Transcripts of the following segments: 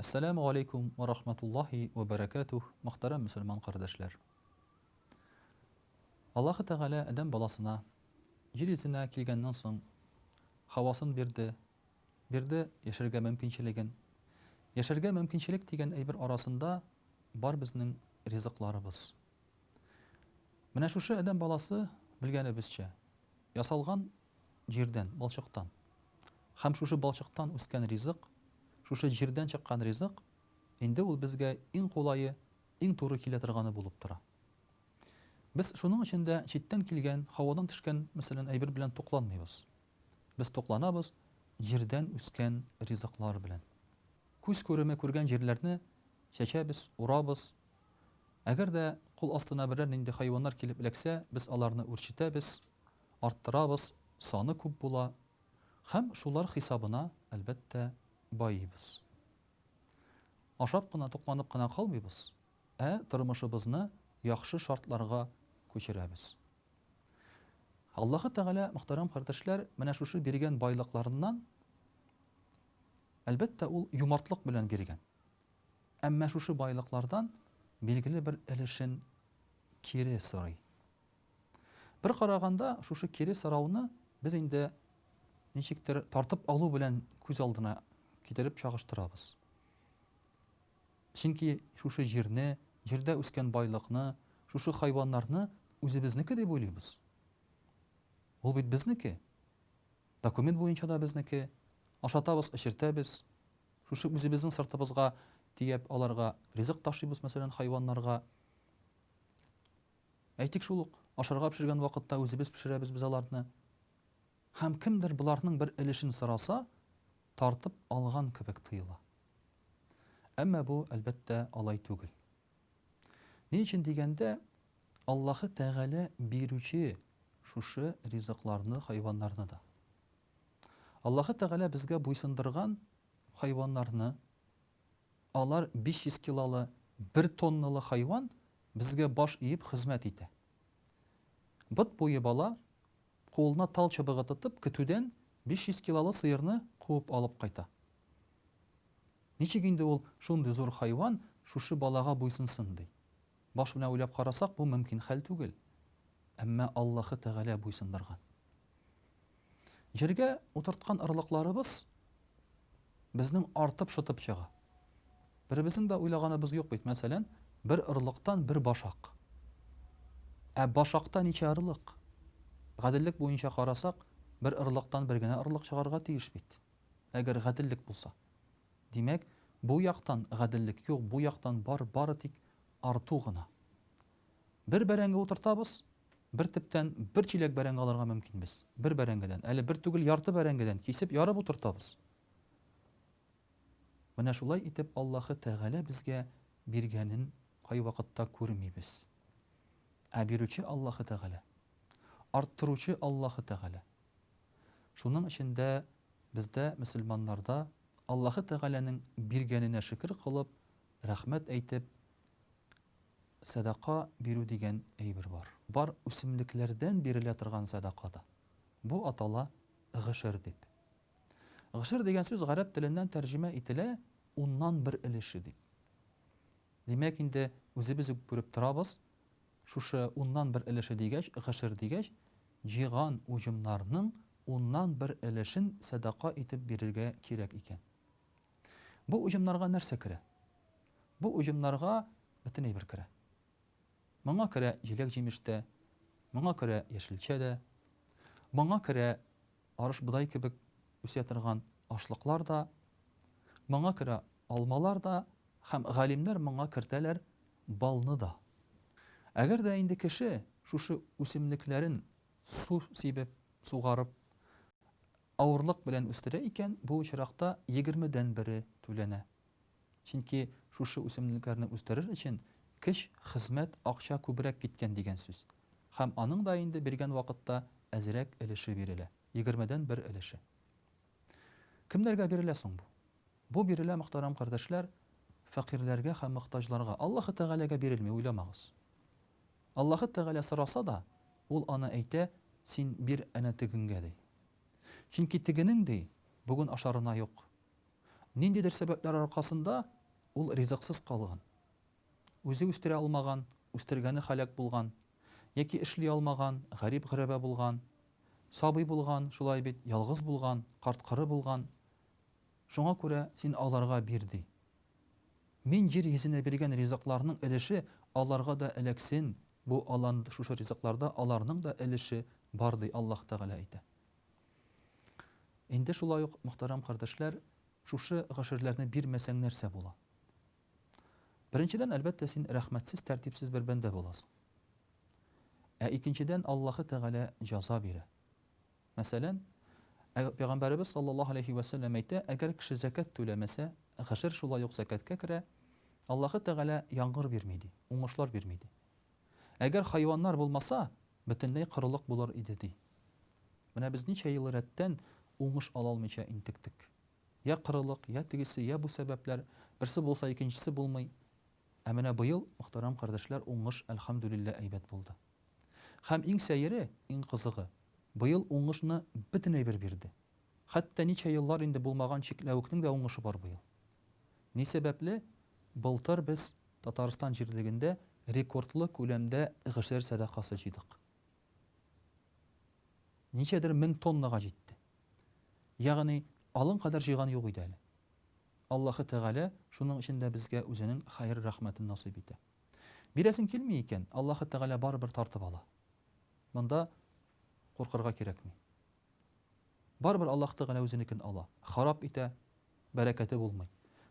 Әссәләмү галәйкүм вә рахматуллаһи вә бәрәкәтүһ, мөхтәрәм мөселман кардәшләр! Аллаһы Тәгалә адәм баласына җир йөзенә килгәннән соң һавасын бирде, бирде яшәргә мөмкинчелеген. Яшәргә мөмкинчелек дигән әйбер арасында бар безнең ризыкларыбыз. Менә шушы адәм баласы, белгәнебезчә, ясалган җирдән, балчыктан. Һәм шушы балчыктан үскән ризык, шушы җирдән чыккан ризык, инде ул безгә иң кулае, иң туры килә торганы булып тора. Без шуның өчен дә читтән килгән, һавадан төшкән, мәсәлән, әйбер белән тукланмыйбыз. Без тукланабыз җирдән үскән ризыклар белән. Күз күреме күргән җирләрне чәчәбез, урабыз. Әгәр дә кул астына берәр нинди хайваннар килеп эләксә, без аларны үрчетәбез, арттырабыз, саны күп була һәм шулар хисабына, әлбәттә, байыйбыз. Ашап кына, тукланып кына калмыйбыз, ә тормышыбызны яхшы шартларга күчерәбез. Аллаһы Тәгалә, мөхтәрәм кардәшләр, менә шушы биргән байлыкларыннан, әлбәттә, ул юмартлык белән биргән. Әмма шушы байлыклардан билгеле бер өлешен кире сорый. Бер караганда, шушы кире сорауны без инде ничектер тартып алу белән күз алдына китереп чагыштырабыз. Чөнки шушы җирне, җирдә үскән байлыкны, шушы хайваннарны үзебезнеке дип уйлыйбыз. Ул бит безнеке. Документ буенча да безнеке. Ашатабыз, эчертәбез. Шушы үзебезнең сыртыбызга төяп аларга ризык ташыйбыз, мәсәлән, хайваннарга. Әйтик, шул ук ашарга пешергән вакытта үзебез пешерәбез без аларны. Һәм кемдер боларның бер өлешен сораса, тартып алган кебек тоела. Әмма бу, әлбәттә, алай түгел. Ни өчен дигәндә, Аллаһы Тәгалә бирүче шушы ризыкларны, хайваннарны да. Аллаһы Тәгалә безгә буйсындырган хайваннарны, Алар 500 килолы, бер тонналы хайван безгә баш иеп хезмәт итә. Бот буе бала, кулына тал чыбыгы тотып, көтүдән 500 килолы сыерны куып алып кайта. Ничек инде ул шундый зур хайван шушы балага буйсынсын, ди? Баш белән уйлап карасак, бу мөмкин хәл түгел. Әмма Аллаһы Тәгалә буйсындырган. Җиргә утырткан орлыкларыбыз безнең артып шытып чыга. Беребезнең дә уйлаганыбыз юк бит, мәсәлән, бер орлыктан бер башак. Ә башакта ничә орлык? Гаделлек буенча карасак, бер орлыктан бер генә орлык чыгарга тиеш бит. Әгәр гаделлек булса. Димәк, бу яктан гаделлек юк, бу яктан бар бары тик арту гына. Бер бәрәңге утыртабыз, бер төптән бер чиләк бәрәңге алырга мөмкинбез. Бер бәрәңгедән, әле бер түгел, ярты бәрәңгедән кисеп, ярып утыртабыз. Менә шулай итеп Аллаһы Тәгалә безгә биргәнен кайвакытта күрмибез. Ә бирүче Аллаһы Тәгалә. Арттыручы Аллаһы Тәгалә. Шуның өчен дә бездә, мөселманнарда, Аллаһы Тәгаләнең биргәненә шөкер кылып, рәхмәт әйтеп, сәдака бирү дигән әйбер бар. Бар үсемлекләрдән бирелә торган сәдака да. Бу атала гошер дип. Гошер дигән сүз гарәп теленнән тәрҗемә ителә уннан бер өлеше дип. Димәк инде үзебез үк күреп торабыз, шушы уннан бер өлеше дигәч, гошер дигәч, җыйган уҗымнарның уннан бер өлешен сәдака итеп бирергә кирәк икән. Бу уҗымнарга нәрсә керә? Бу уҗымнарга бөтен әйбер керә. Моңа керә җиләк-җимеш тә, моңа керә яшелчә дә, моңа керә арыш-бодай кебек үсә торган ашлыклар да, моңа керә алмалар да һәм галимнәр моңа кертәләр балны да. Әгәр дә инде кеше шушы үсемлекләрен су сибеп, сугарып, авырлык белән үстерә икән, бу очракта егермедән бере түләнә. Чөнки шушы үсемлекләрне үстерер өчен көч, хезмәт, акча күбрәк киткән дигән сүз. Һәм аның да инде биргән вакытта әзрәк өлеше бирелә, егермедән бер өлеше. Кемнәргә бирелә соң бу? Бу бирелә, мөхтәрәм кардәшләр, фәкыйрьләргә һәм мохтаҗларга. Аллаһы Тәгаләгә бирелми, уйламагыз. Аллаһы Тәгалә сораса да, ул аны әйтә, син бир әнә тегеңгә, ди. Чөнки тегенең, ди, бүген ашарына юк. Ниндидер сәбәпләр аркасында ул ризыксыз калган. Үзе үстерә алмаган, үстергәне һәлак булган, яки эшли алмаган, гарип-гөрәбә булган, сабый булган, шулай бит, ялгыз булган, карт-коры булган. Шуңа күрә син аларга бир, ди. Мин җир йөзенә биргән ризыкларның өлеше аларга да эләксен, бу алан шушы ризыкларда аларның да өлеше бар, ди Аллаһ Тәгалә әйтә. Инде шулай ук, мөхтәрәм кардәшләр, шушы гошерләрне бирмәсәң нәрсә була? Беренчедән, әлбәттә, син рәхмәтсез, тәртипсез бер бәндә буласың. Ә икенчедән, Аллаһы Тәгалә җаза бирә. Мәсәлән, Пәйгамбәребез саллаллаһу алейһи вә сәлләм әйтә, әгәр кеше зәкят түләмәсә, гошер шулай ук зәкяткә керә, Аллаһы Тәгалә яңгыр бирми ди, уңышлар бирми ди. Әгәр хайваннар булмаса, бөтенләй корылык булыр иде ди. Менә без ничә ел рәттән уңыш ала алмыйча интектек. Йә корылык, йә тегесе, йә бу сәбәпләр, берсе булса, икенчесе булмый. Ә менә быел, мөхтәрәм кардәшләр, уңыш, әлхәмдүлилләһ, әйбәт булды. Һәм иң сәере, иң кызыгы, быел уңышны бөтен әйбер бирде. Хәтта ничә еллар инде булмаган чикләвекнең дә уңышы бар быел. Ни сәбәпле, былтыр без Татарстан җирлегендә рекордлы күләмдә гошер сәдакасы җыйдык. Ничәдер мең тоннага җитте. Ягъни, алың кадәр җыйган юк иде әле. Аллаһы Тәгалә шуның өчен дә безгә үзенең хәер-рәхмәтен насыйп итә. Бирәсең килми икән, Аллаһы Тәгалә барыбер тартып ала. Монда куркырга кирәкми. Барыбер Аллаһ Тәгалә үзенекен ала, харап итә, бәрәкәте булмый.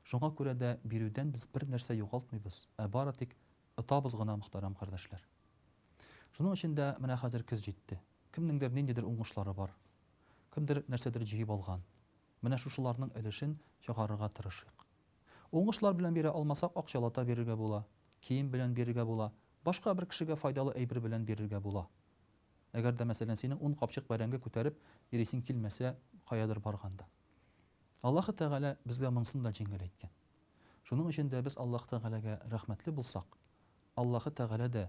Шуңа күрә дә бирүдән без бер нәрсә югалтмыйбыз, ә бары тик отабыз гына, мөхтәрәм кардәшләр. Шуның өчен дә менә хәзер көз җитте. Кемнеңдер ниндидер уңышлары бар. Кемдер нәрсәдер җыеп алган. Менә шушыларның өлешен чыгарырга тырышыйк. Уңышлар белән бирә алмасак, акчалата бирергә була, кием белән бирергә була, башка бер кешегә файдалы әйбер белән бирергә була. Әгәр дә, мәсәлән, синең ун капчык бәрәңге күтәреп йөрисең килмәсә, каядыр барганда. Аллаһы Тәгалә безгә монысын да җиңеләйткән. Шуның өчен дә без Аллаһ Тәгаләгә рәхмәтле булсак, Аллаһы Тәгалә дә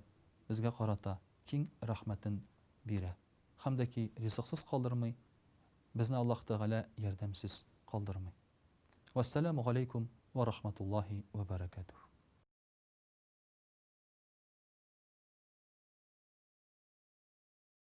безгә карата киң рәхмәтен бирә. Һәм дә ки ризыксыз калдырмый, безне Аллаһ Тәгалә ярдәмсез калдырмый. Вәссәламү галәйкүм вә рахматуллаһи вә бәрәкәтүһ.